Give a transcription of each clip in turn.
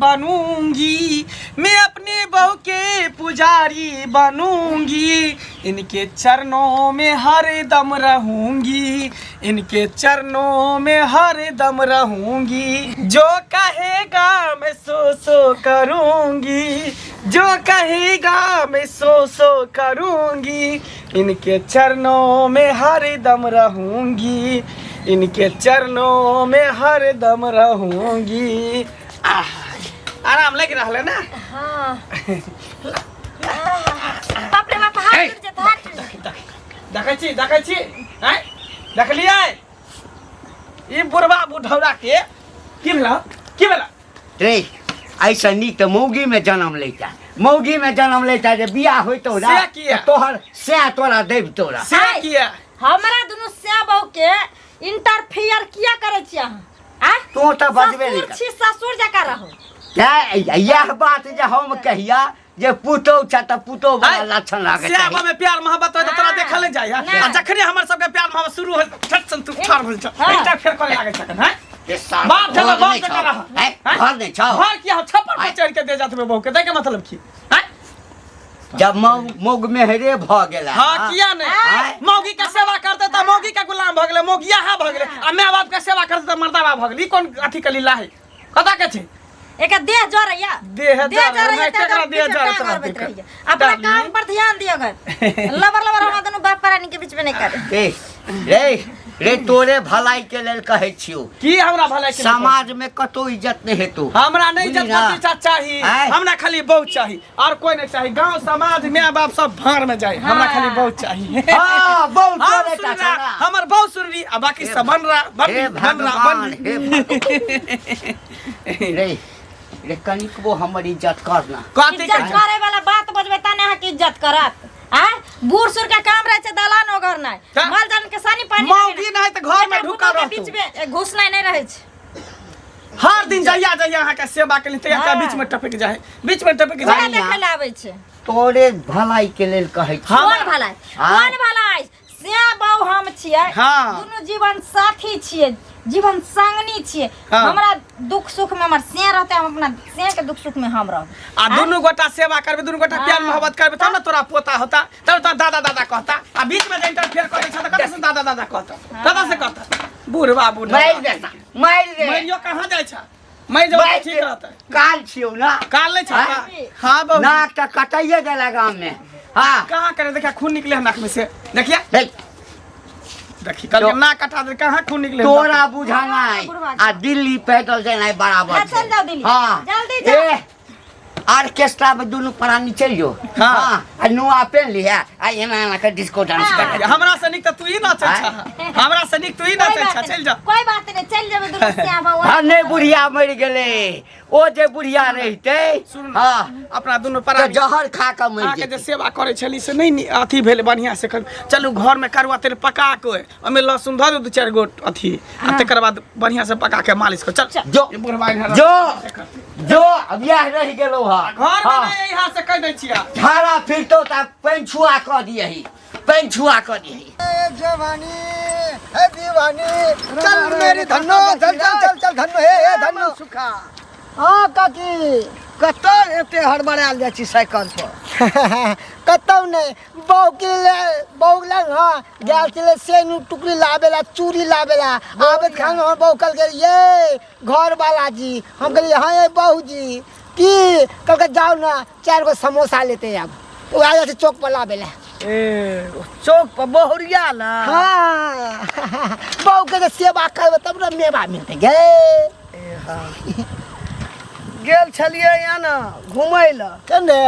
बनूंगी, मैं अपने बहू के पुजारी बनूंगी, इनके चरणों में हर दम रहूंगी, इनके चरणों में हर दम रहूंगी, जो कहेगा मैं सो सो करूंगी, जो कहेगा मैं सो सो करूंगी, इनके चरणों में हर दम रहूंगी, इनके चरणों में हर दम रहूंगी। आह, आराम लग रहा है ना? हाँ, बाप रे बाप, हाथ टूट जेतै, हाथ टूट जेतै। देखै छी, देखै छी, आँय, देखलियै ई बुढ़वा बुढ़ौरा के की भेला, की भेला? रे, ऐसा नीक तऽ मौगी में जन्म लैता, मौगी में जन्म लैता जे बियाह होइतौ ना, से किया? तऽ तोहर सएह तोरा देब तोरा। से किया? हमरा दुनू से बहू के इंटरफियर किया करै छी अहाँ? आँय? तों तऽ बजबे नहि ससुर कर। छी, ससुर जकाँ रहू। तैं इएह बात जे हम कहिया जे पुतोह छ तऽ पुतोह वाला आँय? लक्षण लागै से चाही। में प्यार मोहब्बत होय तऽ तोरा हाँ। देखल नहि जाइ नहि। आ जखने हमर सबके प्यार मोहब्बत शुरू होय, झट सन तू ठाढ़ भेल छ, हाँ। इंटरफेयर करे लागै छखन। हैं? ए साला, बाप घर जगह बाप नहि जगह छौ। रह। हैं? हैं? घर नहि छौ। घर किया हो? छप्पर पर आँय? चढ़ के दे जात बहू के, दै के मतलब की? हैं? जब मौग मेहरे भ गेला। हाँ, किया नहीं? आँय? मौगी के सेवा करते त मौगी के गुलाम भ गेलै, मौगिया हा भ गेलै, आ my बाप के सेवा करते त मर्दा बाप भ गेलै। ई कोन अथी के लीला है? कता के छै? एक देह जरैया, देह देह जरैया, जरैया, केकरा देह तेकर जरै पीछे तोरा टांग अड़बैत देह? रहिया। अपना डार्लिंग। काम पर ध्यान दियो गए, लबर लबर हमरा दुनू बाप प्राणी के बीच में नहीं करे। ए रे रे, तोरे भलाई के लेल कहै छियौ। की हमरा भलाई के लेल? समाज में कतौ इज्जत नहीं हेतौ। हमरा नहीं बुझली इज्जत ना? प्रतिष्ठा चाही। आँय? हमरा खाली बहुत चाही और कोई नहीं चाही। गांव समाज माय बाप सब भाड़ में जाए, हमरा हाँ। खाली बहुत चाही। हाँ, बहुत हम तोरे सुन टा रहा, छौ ना। हमर बहुत सुनरी आ बाकी सब बन रहा, बन हे बन रहा, भगवान, बन। हे भगवान। रे रे, कनिकबो हमर इज्जत कर ना। कथी इज्जत कहै? करे वाला बात बजबे तने अहाँ के इज्जत करत। आय बूढ़ सूढ़ के काम रहे छै दलान ओगरनाइ, का? माल जाल के सानी पानी मौगी नहीं तऽ घर में एकरा ढुकल पुतोह के रहतौ। बीच में घुसनाइ नहीं रहे छै। हर दिन जहिया जहिया अहाँ के सेवा के लिए तहिया हाँ। बीच में टपक जाए, बीच में टपक ओकरा जाए। देखे ला आबै छै। तोरे भलाई के लेल कहै छी। हाँ। कोन भलाई? हाँ। कोन भलाई? से बहु हम छियै, हाँ। दुनू जीवन साथी छियै, जीवन संगनी छियै। हाँ। हमरा दुख सुख में हमर से रहते, हम अपना से के दुख सुख में हम रहब। आ दुनू गोटा सेवा करबे, दुनू गोटा प्यार हाँ। मोहब्बत करबे तब ना तोरा पोता होता, तब तोरा दादा दादा कहता। आ बीच में जे इंटरफेयर करै छ त कतऽ से दादा दादा कहता, कतऽ से कहता? बुढ़वा बुढ़वा मारि दे सा, मारि दे। मरियो कहाँ जाइ छ? मरि जेबो तऽ मारि ठीक दे। रहतै। काल छियौ ना। काल नहि छ? हाँ? हाँ बहू। नाक तऽ कटाइए गेला गाम में। हाँ। कहाँ करे? देखिया खून निकले है नाक में से, देखिया। देख। देखी कल नाक कटा दे, कहाँ खून निकले? तोरा बुझानाइ बुढ़वा। आ दिल्ली पैदल जेनाइ बराबर हाँ, छै। चल जाओ दिल्ली। हाँ। जल्दी जाओ। ए, ऑर्केस्ट्रा में दुनू प्राणी चलि जो। हाँ। हाँ, आ नुआ पेन लिहे आ एना एना के डिस्को डांस हाँ। कर। हमरा से नीक तऽ तू ही नाचै छह, हमरा से नीक तू ही कोई नाचै बात छह। नहीं, चलि जा। कोई बात नहीं, चल जेबै दुनू सिया बौआ। हाँ, नहीं बुढ़िया मरि गेलै, ओ जे बुढ़िया रहितै, सुन ना, हाँ, अपना दुनू तऽ प्राणी जहर खा कऽ मरि अहाँके जे जेतै। सेवा करै छली से नहि अथी भेल बढ़िआँ से। चलू घरमे करुआ तेल पका के ओहिमे लहसुन धऽ दू, दू चारि गोट अथी, आ तकर बाद बढ़िआँ से पका के मालिश कर। चल। जो। ई बुढ़वा इन्हर जो जो, अब इएह रहि गेलौ हँ। घरमे हाँ। नहि, यहाँ से कहि दै छियै। झाड़ा फिरतौ तऽ पैन छुआ कऽ दियही, पैन छुआ कऽ दियही। जवानी है दीवानी, चल मेरी धन्नो, चल चल चल चल धन्नो, हे हे धन्नो। सुखा। हाँ काकी। कतऽ एते हड़बड़ायल जाइ छी साइकिल पर? कतौ नहीं, बहू के ले, बहू लग हाँ गेल छलै सेनु टुकड़ी लाबेला, चूड़ी लाबेला। आबैत खान हमर बहू कहलकै ये घर वाला जी, हम कहलियै हाँ ये बहू जी की? कहलकै जाओ ना 4 गो समोसा लेते हैं। अब तो आ जाइ छै चौक पर लाबेला। ए चौक पर बहुरिया ला? हाँ, बहू के जे सेवा करबै तब ने मेवा मिलतै गे। ए हाँ, गेल छलियै यहाँ ने घुमै लए। केने?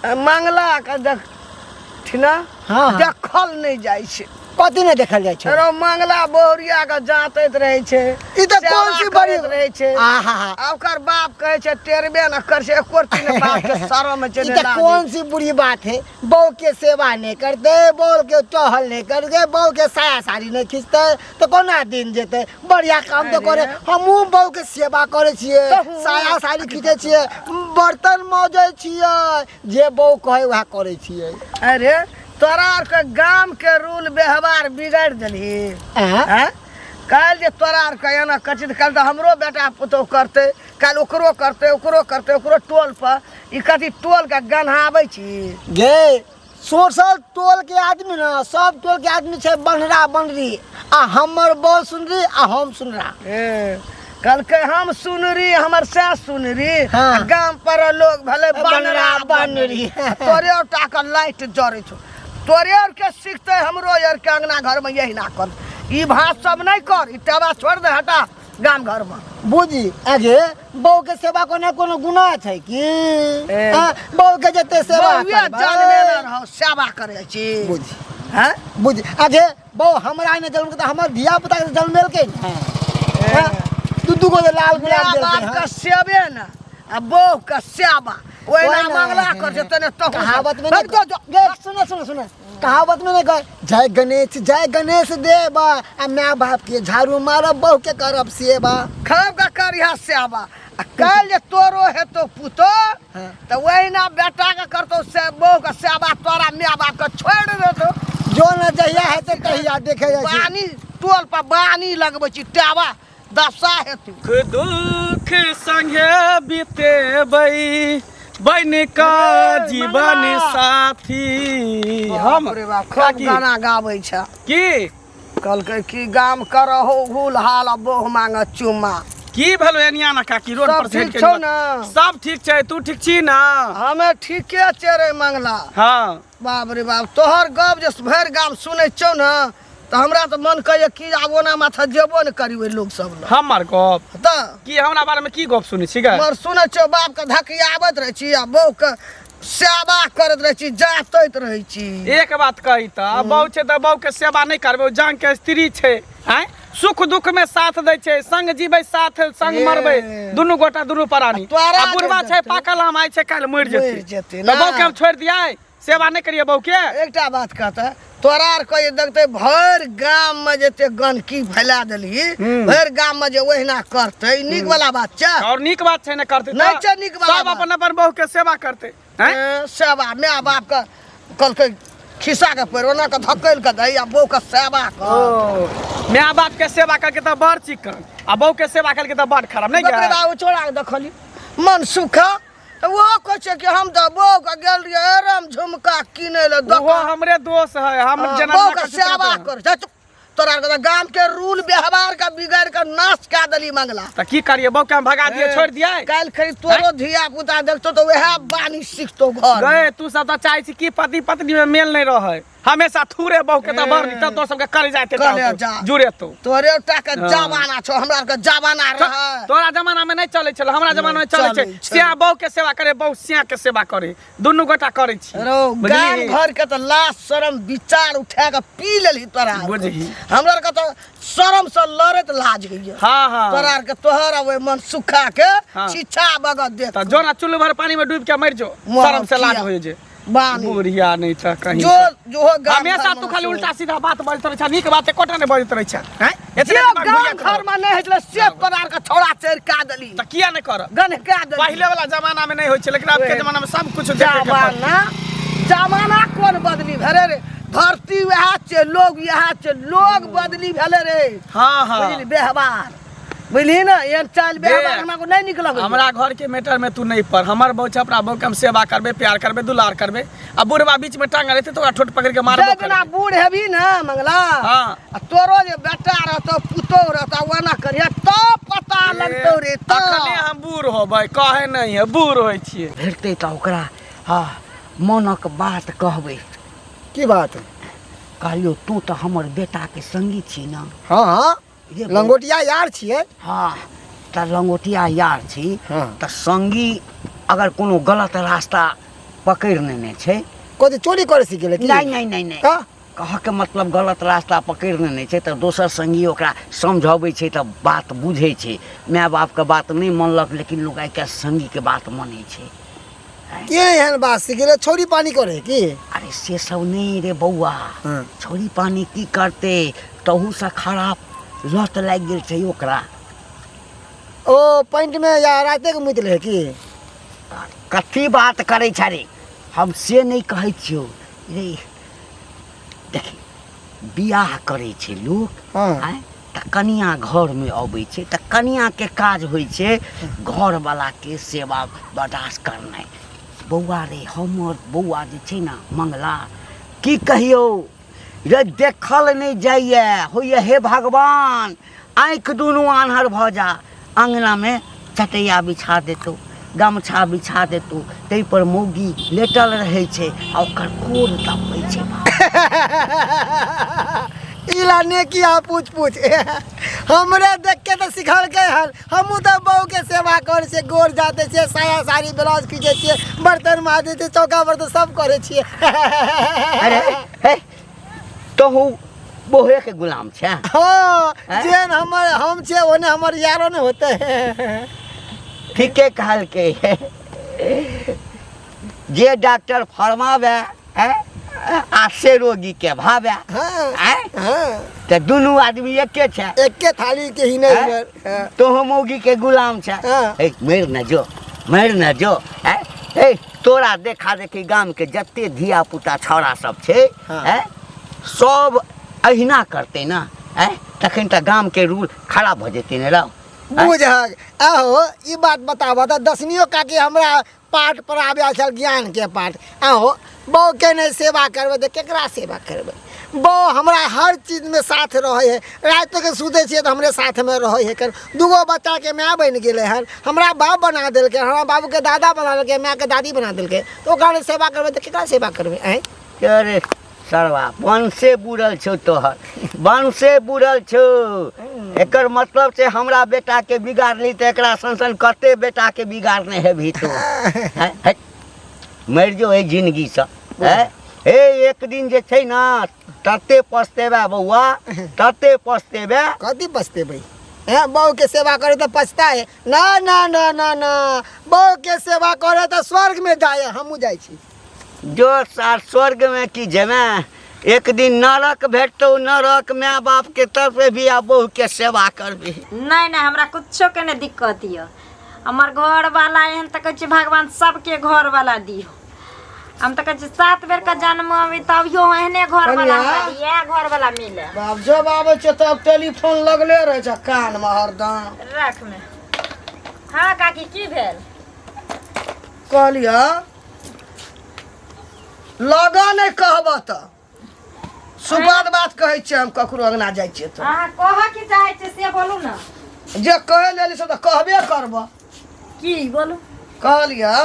मंगला के देखथिन। हाँ। देखल नहि जाइ छै। कथी नहि देखल जाइ छै? रो मंगला बहुरिया के जाँतैत रहै छै। ई तऽ कोन सेवा सी बड़ी करैत रहै छै। आहा। आ ओकर बाप कहै छै टेरबे न कर छै, एको रत्ती ने बाप के शरम होइ छै, ई ने तऽ लाज। कोन सी बुरी बात है? बहू के सेवा नहीं करते, बहू के टहल नहीं करते, बहू के साया साड़ी नहीं खींचते तऽ कोना दिन जेतै? बढ़िया काम तऽ करे। हमहूँ बहू के सेवा करै छियै, तहूँ। साया साड़ी खींचै छियै, बर्तन मजै छियै, जे बहू कहै वएह करै छियै। अरे तोरा आरके गाम के रूल व्यवहार बिगाड़ि देलही। आँय? आँय? काल्हि जे तोरा आरके एना करै छी तऽ काल्हि तऽ हमरो बेटा पुतोहु करतै, काल्हि ओकरो करतै, ओकरो करतै, ओकरो टोलपर। ई कथी टोलके गन्हाबै छी? गे सोशल टोल के आदमी ने, सब टोल के आदमी छै बनरा बनरी, आ हमर बड़ सुनरी आ हम सुनरा। ए, कहलकै हम सुनरी, हमर सैह सुनरी। हाँ। आ गाम पर लोग भेलै बनरा बनरी। तोरे टा के लाइट जरै छौ, तोरे आर के सिखतै, हमरो आर के अंगना घर में यही ना कर, ई भात सब नहीं कर, ई टेबा छोड़ दे, हटा गाम घर में। बुझी आगे बहू के सेवा करना कोनो गुनाह छै की? ए। हाँ, बहू के जते सेवा बउए करबै। जानबे न रहो सेवा करे छी। बुझी। हैं? बुझी आगे बहू हमरा नहि जन्म तऽ हमर धिया पुता के जन्मेलकै ने। हाँ, दू दू गो जे लाल गुलाब माय देलकै। बाप हाँ। के सेवे न आ बहू के सेवा ओहिना ओहिना। मंगला कर छै तने तहु कहावत में नहीं जो जो गे, सुनो सुनो सुनो, कहावत में नहीं कह जय गणेश जय गणेश देवा, आ my बाप के झाड़ू मारब बहू के करब सेवा। खब के करिहा सेवा, आ काल्हि जे तोरो हेतौ पुतो हाँ। तऽ ओहिना बेटा के करतौ से बहू के सेवा, तोरा माय बाप के छोड़ि देतौ। जो न जहिया हेतै तहिया देखे जाइ छै। बानी टोल पर बानी लगबै छी, टावा दशा हेतु। दुख संगे बितेबै बन का जीवन साथी। हम बाप रे बाप, खूब काकी, गाना गाबै छै। की कहलकै की गाम करहो हुल हाल आ बोह मांग चुम्मा। की भेलो एनिया ना काकी रोड सब पर से ठीक हटि के छौ निकल- ने? सब ठीक छै, तू ठीक छी ना? हमे ठीके छै रे मंगला। हाँ। बाप रे बाप, तोहर गप जे भरि गाम सुनै छौ ने तऽ हमरा तऽ मन कहैए कि आब ओना माथा जेबो ने करी ओहि लोक सब लग। हमर गप तऽ की हमरा बारे में की गप सुनै छी गे? मगर सुनै छियौ बापके धकियाबैत रहै छी आ बहूके सेवा करैत रहै छी, जातैत रहै छी। एक बात कही तऽ बहू छै तऽ बहू के सेवा नहि करबै? ओ जान के स्त्री छै, आँय, सुख दुख में साथ दै छै, संग जीबै साथ संग ए। मरबै दुनू गोटा दुनू प्राणी। तोरा आ बुढ़वा जे छै देखतै। पाकल आम आइ छै काल्हि मरि मरि जेतै। जेतै तऽ ना। बहू के हम छोड़ि दियै, सेवा नहि करियै बहू के? एकटा बात कहता, तोरा आर के देखते भरि गाम में जते गंदगी फैला देलही, भरि गाम में जे ओहिना करते, ई नीक वाला बात छै? और नीक बात छै ने करते? नहि छै नीक वाला सब बात। अपन अपन बहू के सेवा करते हैं? ए, सेवा माय बाप के कहलकै खिस्सा के पैर ओना के धकेल के दही आ बहू के सेवा कर। ओ माय बाप के सेवा करके तऽ बड़ चिकन आ बहू के सेवा करके तऽ बड़ खराब नहीं बाप रे गए? बाप, छोड़ा के देखली मन सुखा तऽ ओहो कहै छै कि हम तऽ बहू के गेल रहियै एरम झुमका किनै लए ओहो दोकान। हमरे दोष है, हम हाँ, जेना बहू जेना के करतै सेवा तेना। कर। जा चुप। तोरा आरके तऽ गाम के रूल व्यवहार के बिगाड़ के नाश कए देली मंगला। तऽ की करियै, बहू के हम भगा दियै, छोड़ि दियै? काल्हि खरी तोरो धिया पुता देखतो तऽ वएह बानी सिखतो घर। गए तू सब तऽ चाहै छी कि पति पत्नी में मेल नहीं रहै, हमेशा थूरे बहू के तऽ बड़ नीक, तब तोर सबके करे जाते कलेजा। जुड़ेतो। तोरे टा के हाँ। जमाना छौ, हमरा आरके जमाना रहै। तोरा जमाना में नहीं चलै छल, हमरा जमाना में चलै छै। चलै छलै। सिया बहू के सेवा करे, बहू सिया के सेवा करे, दुनू गोटा करै छी। रौ बुझलिही? गाम घर के तऽ लाज शरम विचार उठा के पी लेलही तोरा आरके। बुझही। हमरा आरके तऽ शरम से लड़ैत लाज होइए। हाँ, हाँ। तोरा आरके तोहर आ ओहि मन सुखा के हाँ। छिछा बगत देख। तऽ जोना चुल्लू भर पानी में डूब के मरि जो, मरब शरम से लाज किया? होय जे बानी। बुढ़िया नहीं तऽ कहीं जो जो हो गाम हमेशा घरमे तू खाली सुनै। उल्टा सीधा बात बजैत रहै छ, नीक बात एकोटा नहि बजैत रहै छ। हैं? जे एतने दिमाग गाम बुढ़िया घर में नहीं होइछलै से तोरा आरके छौड़ा चढ़ि कए देली। तऽ किया नहि करब? गन्ह कए देली। पहिले वाला जमाना में नहीं होइ छै, लेकिन आब के ओए। जमाना में सब कुछ देखे के पड़तै। जमाना जमाना कोन बदली भेलै रे? धरती वएह छै, लोग इएह छै, लोग बदली भेलै रे। हाँ, हाँ। बुझली व्यवहार, बुझली ने, एहन चालि व्यवहार हमरा को नहीं निक लगै। हमरा घर के मैटर में तू नहीं पड़। हमर बहू छै, अपना बहू के हम सेवा करबे, प्यार करबे, दुलार करबे। आ बुढ़वा बीच में टांग रहते तो ओकरा ठोट पकड़ के मारबो जै दिना करबे। बूढ़ हेबी ने मंगला, हाँ। आ तोरो जे बेटा रहतो पुतोह रहतो ओना करिहे तब पता लगतौ रे। तब अखने हम बूढ़ होबै कहे नहीं है, बूढ़ होइ छियै। भेटतै तऽ ओकरा हँ मोनक बात कहबै। की बात? कहलियौ तू तऽ हमर बेटाके संगी छी ने। हाँ हाँ, ये लंगोटिया यार छियै। हाँ तऽ लंगोटिया यार छी। हाँ। तऽ संगी अगर कोनो गलत रास्ता पकड़ि लेने छै। कथी चोरी करे सीख गेलै की? नहीं नहीं नहीं नहीं, का? कहऽके मतलब गलत रास्ता पकड़ि लेने छै तऽ दोसर संगी ओकरा समझबै छै तऽ बात बुझै छै। माय बापके बात नहि मानलक, लेकिन लोक आइ काल्हि संगीके बात मानै छै। के एहन बात सीख गेलै? छौरी पानी करे की? अरे से सब नहीं रे बौआ। हाँ। छौरी पानी की करते, तहूसँ खराब लत लागि गेल छै ओकरा। ओ पैंट में या राते के मुति लै की? कथी बात करै छ रे, हम से नहि कहै छियौ रे। देखी बियाह करै छै लोक। हाँ। आँय, तऽ कनिया घरमे अबै छै तऽ कनियाके काज होइ छै घरवलाके सेवा बर्दाश्त करनाइ। बौआ रे, हमर बौआ जे छै ने मंगला, की कहियौ रे, देखल नहि जाइए, होइए हे भगवान आँखि दुनू आन्हर भऽ जा। अङ्गनामे चटैया बिछा देतौ, गमछा बिछा देतौ, ताहिपर मौगी लेटल रहै छै आ ओकर कोर दबबै छै। इला ने की आ पूछ पूछ हमरे देख के तो सिखलकै हन। हमहूँ तऽ बहू के सेवा करै छियै, गोर जाते छियै, साया साड़ी ब्लाउज खींचै छियै, बर्तन माजै छियै, चौका बर्तन सब करै छियै। अरे हे, तोहू बोहे के गुलाम छै? हाँ। हैं? जेहन हमर हम छियै ओने हमर यारो ने होते। ठीके कहलकै, जे डॉक्टर फरमावे हैं, आ से रोगी के भावे। हाँ। हैं? हाँ। तऽ दुनू आदमी एके छै, एके थाली के ही नहीं। हैं? हाँ। तोहू मौगी के गुलाम छै। हाँ। हे, मरि न जो, मरि न जो। हैं? हे, तोरा देखा देखी गाम के जते धिया पुता छौड़ा सब छै, हाँ। हैं? सब अहिना करतै ने, हैं? तखन तऽ गाम के रूल खराब भऽ जेतै ने रौ। हैं? बुझक आहो, ई बात बताबऽ तऽ दसमियो काकी हमरा पाठ पढ़ाबै आयल छल, ज्ञान के पाठ। आहो, बहू के नहि सेवा करबै तऽ केकरा सेवा करबै? बहू हमरा हर चीजमे साथ रहै है। रातिके सुतै छियै तऽ हमरे साथमे रहै है। कर दूगो बच्चाके माय बनि गेलै हन, हमरा बाप बना देलकै, हमरा बाबूके दादा बना देलकै, मायके दादी बना देलकै, तऽ ओकरा नहि सेवा करबै तऽ केकरा सेवा करबै? आँय अरे सरवा, वंशे बुड़ल छौ तोहर, वंशे बुड़ल छौ। एकर मतलब छै हमरा बेटाके बिगाड़ली तऽ एकरा सन सन कते बेटाके बिगाड़ने हेबही तू। हैं? हट, मरि जो एहि जिनगीसँ। हैं? हे, एक दिन जे छै ने तते पछतेबे बौआ, तते पछतेबे। कथी पछतेबै? हैं, बहू के सेवा करे तऽ पछता है? ना ना ना ना ना, बहू के सेवा करे तऽ स्वर्ग में जाए, हमहूँ जाइ छी। जो सार, स्वर्ग में की जेमे, एक दिन नरक भेटतौ, नरक। माय बाप के तरफ भी आ बहू के सेवा करबी। नहीं नहीं, हमरा कुछो के नहीं दिक्कत यऽ। हमर घर वाला एहन तऽ कहै छै भगवान सबके घर वाला दियौ। हम तऽ कहै छी 7 बेर के जन्म अबै तभियो एहने घर वाला कनिया। हमरा दिए, घर वाला मिले। बाप, जब आबै छै तब टेलीफोन लगले रहै छै कानमे हरदम। रख में। हाँ काकी, की भेल? कहलियै लगऽ नहि कहबह तऽ सुपद बात कहै छियै, हम ककरो अङ्गना जाइ छियै तऽ। अहाँ कहऽ की चाहै छियै से बोलू ने। जे कहै लेली से तऽ कहबे करबह। की बोलू? कहलियै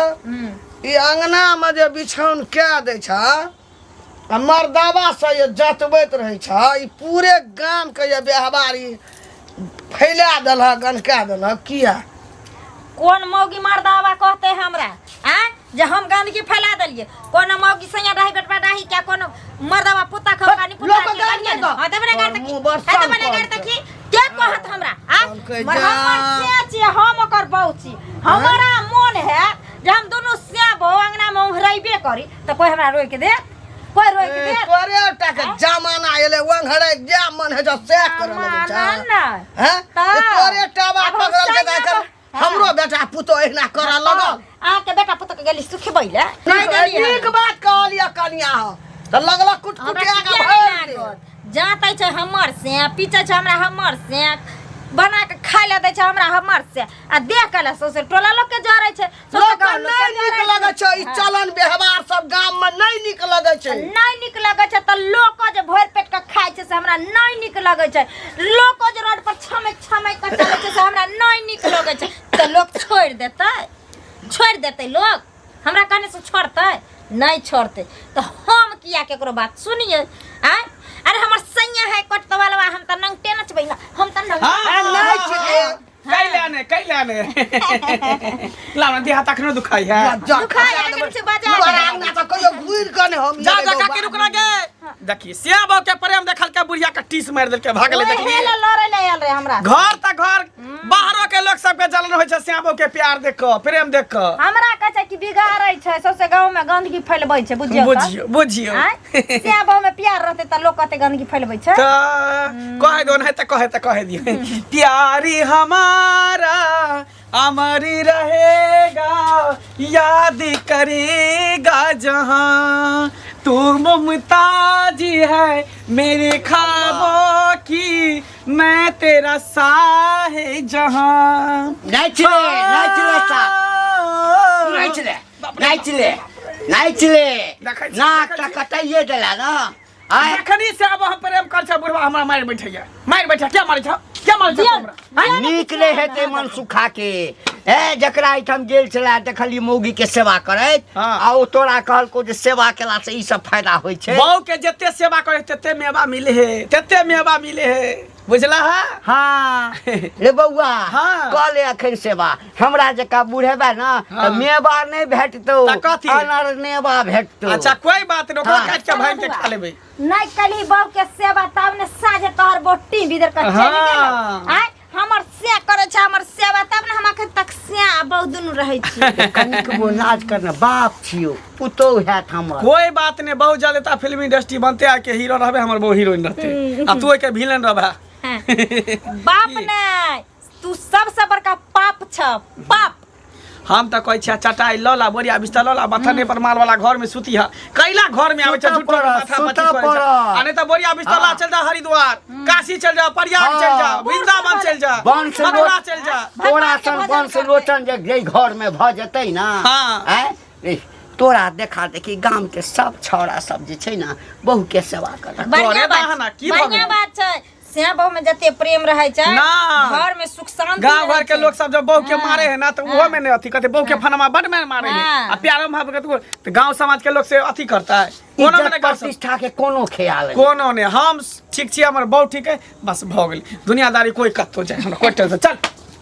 ई अङ्गनामे जे बिछौन कए दै छ आ मर्दाबा से जे जतबैत रहै छ, ई पूरे गामके जे व्यवहार ई फैला देलहक, गनका देलहक, किया? कोन मौगी मर्दाबा कहते हमरा आँय जे हम गंदगी फैला देलियै? कोनो मौगी सैया डाही बेटवा डाही क्या कोनो मर्दाबा पुता खौका नि पुता लोक के गारि गालिये नहि दऽ। हां, देबे ने गारि मुँह त बड़ की है, देबे ने सन गारि त कहलकै। की के कहत हमरा आँय? कहलकै मर जा। हमर से छियै, हम ओकर बहू छी। हमरा मोन है जे हम दुनू से बहू अंगना में उहरेबे करी तऽ कोई हमरा रोकि दे? कोई रोकि ए, दे? तोरे टा के जमाना एलै, ओंघरै जे मन होइ छौ सएह करऽ लगै जमाना छौ। नहि। हैं? तऽ ए, तोरे टाबा आब हम पकड़ल के सैया तऽ एखन हमरो बेटा पुतोह एहिना करऽ लगल। अहाँके बेटा पुतोह के गेली सुखबै ले नहि देलियै। नीक बात कहलियै कनिया, हो तऽ लगलक कुटकुटिया हमरा के किया भरि नहि दे। लागत? जाँतै छै हमर से, पीचै छै हमरा हमर से, बना के खाय लए दै छै हमरा हमर से, आ देह के लए सौंसे टोला लोक के जरै छै, सौंसे लोक गाँव लोक नहि के नीक जरै लगै छै ई हाँ। चलन व्यवहार सब गाम में नहि नीक लगै छै। नहि नीक लगै छै तऽ लोक जे भरि पेट के खाइ छै से हमरा नहि नीक लगै छै। लोक जे रोड पर छमैक छमैक के चलै छै से हमरा नहि नीक लगै छै। तऽ लोक छोड़ि देतै? छोड़ि देतै लोक? हमरा कहने से छोड़तै? नहि छोड़तै। तऽ हम किया केकरो बात सुनियै? आँय, अरे हमर सैया है कटतवलवा, हम तऽ नंगटे नचबै ने, हम तऽ नंगटे। हाँ, नहि छै। कैला ने, कैला ने, लाओ ना, देह तखनो दुखाई है। जा, दुखाइ खसा है, देबै। लेकिन से बजा तोरा दे। अंगना तऽ कहियो घुरि कऽ नहि हम जा एबै जा बौआ। काकी, रुकना गे। देखी श्याम बाबू के प्रेम देखल के बुढ़िया के टीस मारि देलके, भागले। ओहे देखली ले लड़ै ले आयल रहे हमरा। घर त घर बाहरो के लोग सबके जलन होइ छै श्याम बाबू के प्यार देख कऽ, प्रेम देख कऽ। हमरा कहै छै कि बिगाड़ै छै, सौंसे गाँव में गंदगी फैलबै छै, बुझियौ तऽ। बुझियौ, बुझियौ। आँय, श्याम बाबू में प्यार रहतै तऽ लोक कते गंदगी फैलबै छै। तऽ कहे दो, नहीं तऽ कहे, तऽ कहे दियो। प्यारी हमारा अमर रहेगा, याद करेगा जहां, तू मुमताज है मेरे ख्वाबों की, मैं तेरा साहे जहां। नाचि ले, नाचि ले सा। नाचि ले, नाचि ले, नाचि ले। देखै छी, नाक देखै तऽ छी। कटाइए देला न आय। जखनी से अब हम प्रेम कर छै बुढ़वा हमरा मारि बैठैया, मारि बैठा। क्या मारै छ, क्या मारै छ हमरा? आँय? नीक नहि हेतै मन सुखा के। ए जकरा एहिठाम गेल छला देखली मौगी के सेवा करैत। आ ओ तोरा कहलको जे सेवा केला से ई सब फायदा होइ छै। बहू के जते सेवा करे तते मेवा मिले हे, तते मेवा मिले हे, बुझला हा? हाँ रे बौआ। कऽ ले अखन सेवा, हमरा जकाँ बुढ़ेबा ने तऽ मेवा नहि भेटतौ। तऽ कथी? अनर नेवा भेटतौ। अच्छा कोई बात नहीं, ओकरा काटि के भागि के खा लेबै। नहीं कली बहू के सेवा तब ने साझे तोहर बोटी भीतर के चलि गेल। आय हमर से करे छै हमर सेवा तब ने हम अखन तक से आ बहू दुनू रहै छी। कनिक वो नाज करना, बाप छियौ, पुतोहु हैत हमर। कोई बात नहीं, बहुत जल्द ता फिल्म इंडस्ट्री बनते आ के हीरो रहबे, हमर बहु हीरोइन रहते आ तू के विलेन रहबे। बाप नहीं, तू सबसे बड़का पाप छ, पाप। हम त कहै छियै चटाई ल ला, बोरिया बिस्तर ल ला, बथने पर माल वाला घर में सुती है, कैला घर में आबै छै सुतऽ झूठो के पड़त, माथा पच्ची सुतऽ करै छै। पड़त। आ नहीं त बोरिया बिस्तर ला चल जा हरिद्वार, काशी चल जा, प्रयाग चल जा, वृंदावन चल जा, वंश मथुरा चल जा। तोरा भगवान के सन भजन वंश करतै। लोचन जे जाहि घर में भऽ जेतै ने। आँय, रे, तोरा देखा देखी गाम के सब छौड़ा सब जे छै ने बहू के सेवा करत। बढ़िया तोरे बात बहाना की भऽ बढ़िया गेलै? बात छै, से बहू में जते प्रेम रहै छै ना। घर में सुख शांति गांव रहै घर के छै। लोग सब जब बहू के मारे है ना तो उहो में नहीं अथी कहते, बहू के फनमा बड में मारे है। आ प्यारो भाव के तो गांव समाज के लोग से अथी करता है, कोनो में इज्जत नहीं कर सकता। प्रतिष्ठा के कोनो ख्याल नहि। कोनो नहीं, हम ठीक छी, हमर बहू ठीक है, बस भऽ गेल। दुनियादारी कोई कतौ जाए, हमरा कोई टेंशन। चल।